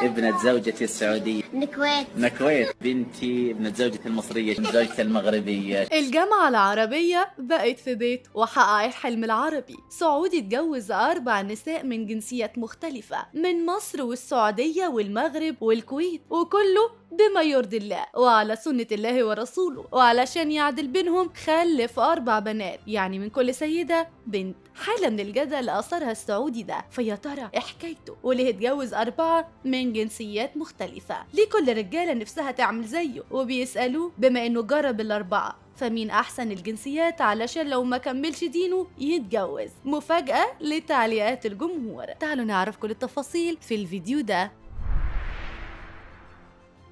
ابنة زوجتي السعودية. من الكويت. من الكويت. بنتي ابنة زوجتي المصرية، زوجتي المغربية. الجامعة العربية بقت في بيت وحقق الحلم العربي. سعودي اتجوز 4 نساء من جنسيات مختلفة، من مصر والسعودية والمغرب والكويت، وكله بما يرضي الله وعلى سنة الله ورسوله، وعلشان يعدل بينهم خلف 4 بنات، يعني من كل سيدة بنت. حالة من الجدل أثرها السعودي ده، فيا ترى إيه حكايته وليه اتجوز 4 من جنسيات مختلفة؟ ليه كل رجالة نفسها تعمل زيه وبيسألوه بما إنه جرب ال4 فمين أحسن الجنسيات علشان لو ما كملش دينه يتجوز؟ مفاجأة لتعليقات الجمهور. تعالوا نعرف كل التفاصيل في الفيديو ده.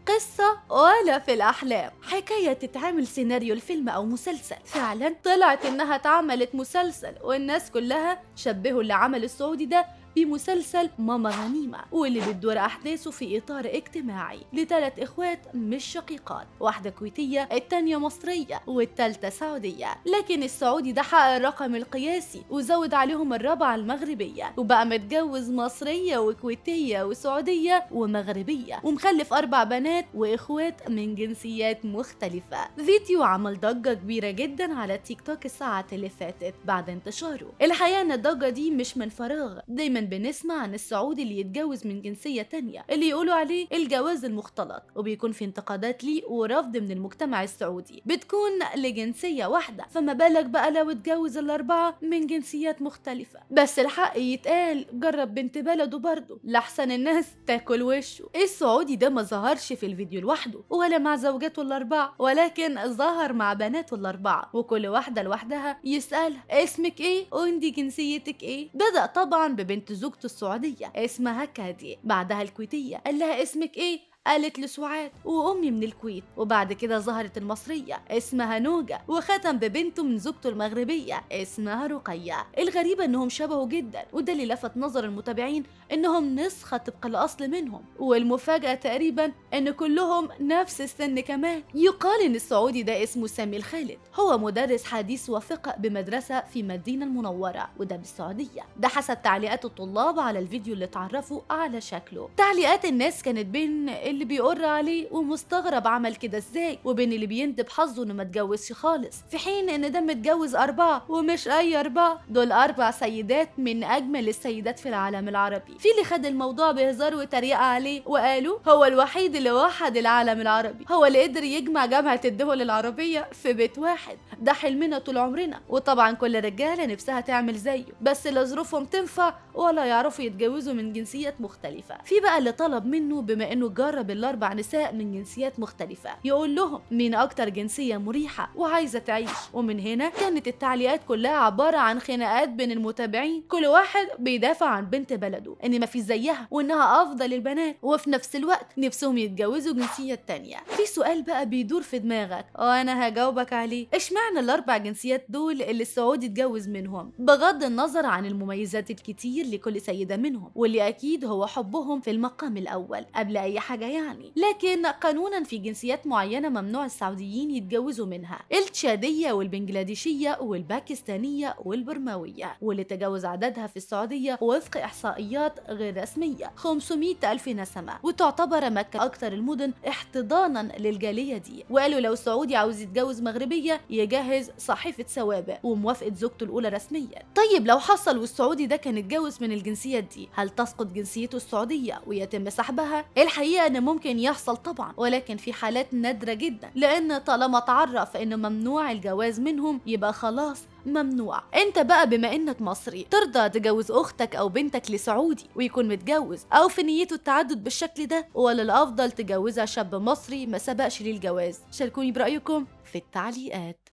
قصة ولا في الأحلام، حكاية تتعمل سيناريو الفيلم أو مسلسل. فعلا طلعت إنها اتعملت مسلسل، والناس كلها شبهوا اللي عمل السعودي ده بمسلسل ماما غنيمة، واللي بتدور أحداثه في إطار اجتماعي لثلاث إخوات مش شقيقات، واحدة كويتية، التانية مصرية، والتالتة سعودية. لكن السعودي ده حقق الرقم القياسي وزود عليهم الرابعة المغربية، وبقى متجوز مصرية وكويتية وسعودية ومغربية، ومخلف 4 بنات وإخوات من جنسيات مختلفة. فيديو عمل ضجة كبيرة جدا على تيك توك الساعات اللي فاتت بعد انتشاره. الحقيقة إن الضجة دي مش من فراغ، دايما بنسمع عن السعودي اللي يتجوز من جنسية تانية اللي يقولوا عليه الجواز المختلط، وبيكون في انتقادات ليه ورفض من المجتمع السعودي بتكون لجنسية واحدة، فما بالك بقى لو اتجوز ال4 من جنسيات مختلفة. بس الحق يتقال، جرب بنت بلده برضه لحسن الناس تاكل وشه. السعودي ده ما ظهرش في الفيديو لوحده ولا مع زوجاته ال4، ولكن ظهر مع بناته ال4، وكل واحدة لوحدها يسألها اسمك ايه وانتي جنسيتك ايه. بدأ طبعا ببنت زوجته السعودية اسمها كادي، بعدها الكويتية قال لها اسمك ايه، قالت لسعاد وأمي من الكويت، وبعد كده ظهرت المصرية اسمها نوجة، وختم ببنته من زوجته المغربية اسمها رقية. الغريبة انهم شبهوا جدا، وده اللي لفت نظر المتابعين انهم نسخة طبق الأصل منهم، والمفاجأة تقريبا ان كلهم نفس السن كمان. يقال ان السعودي ده اسمه سامي الخالد، هو مدرس حديث وفقه بمدرسة في مدينة المنورة وده بالسعودية، ده حسب تعليقات الطلاب على الفيديو اللي اتعرفوا على شكله. تعليقات الناس كانت بين اللي بيقر عليه ومستغرب عمل كده ازاي، وبين اللي بيندب حظه انه ما اتجوزش خالص، في حين ان ده متجوز 4، ومش اي 4، دول 4 سيدات من اجمل السيدات في العالم العربي. في اللي خد الموضوع بهزار وتريقه عليه وقالوا هو الوحيد اللي وحد العالم العربي، هو اللي قدر يجمع جامعه الدول العربيه في بيت واحد، ده حلمنا طول عمرنا. وطبعا كل رجاله نفسها تعمل زيه، بس لا ظروفهم تنفع ولا يعرفوا يتجوزوا من جنسيات مختلفه. في بقى اللي طلب منه بما انه جرب ال4 نساء من جنسيات مختلفة يقول لهم مين أكتر جنسية مريحة وعايزة تعيش. ومن هنا كانت التعليقات كلها عبارة عن خناقات بين المتابعين، كل واحد بيدافع عن بنت بلده إن ما في زيها وإنها أفضل البنات، وفي نفس الوقت نفسهم يتجوزوا جنسية تانية. في سؤال بقى بيدور في دماغك وأنا هجاوبك عليه، إشمعنى ال4 جنسيات دول اللي السعودي اتجوز منهم؟ بغض النظر عن المميزات الكتير لكل سيدة منهم، واللي أكيد هو حبهم في المقام الأول قبل أي حاجة يعني، لكن قانونا في جنسيات معينة ممنوع السعوديين يتجوزوا منها، التشادية والبنجلاديشية والباكستانية والبرماوية، واللي تجاوز عددها في السعودية وفق إحصائيات غير رسمية 500 ألف نسمة، وتعتبر مكة أكثر المدن احتضانا للجالية دي. وقالوا لو سعودي عاوز يتجوز مغربية يجهز صحيفة سوابق وموافقة زوجته الأولى رسميا. طيب لو حصل والسعودي ده كان اتجوز من الجنسية دي، هل تسقط جنسيته السعودية ويتم سحبها؟ الحقيقة إن ممكن يحصل طبعا، ولكن في حالات نادرة جدا، لأن طالما تعرف إنه ممنوع الجواز منهم يبقى خلاص ممنوع. انت بقى بما انك مصري ترضى تجوز اختك او بنتك لسعودي ويكون متجوز او في نيته التعدد بالشكل ده، ولا الافضل تجوزها شاب مصري ما سبقش ليه الجواز؟ شاركوني برأيكم في التعليقات.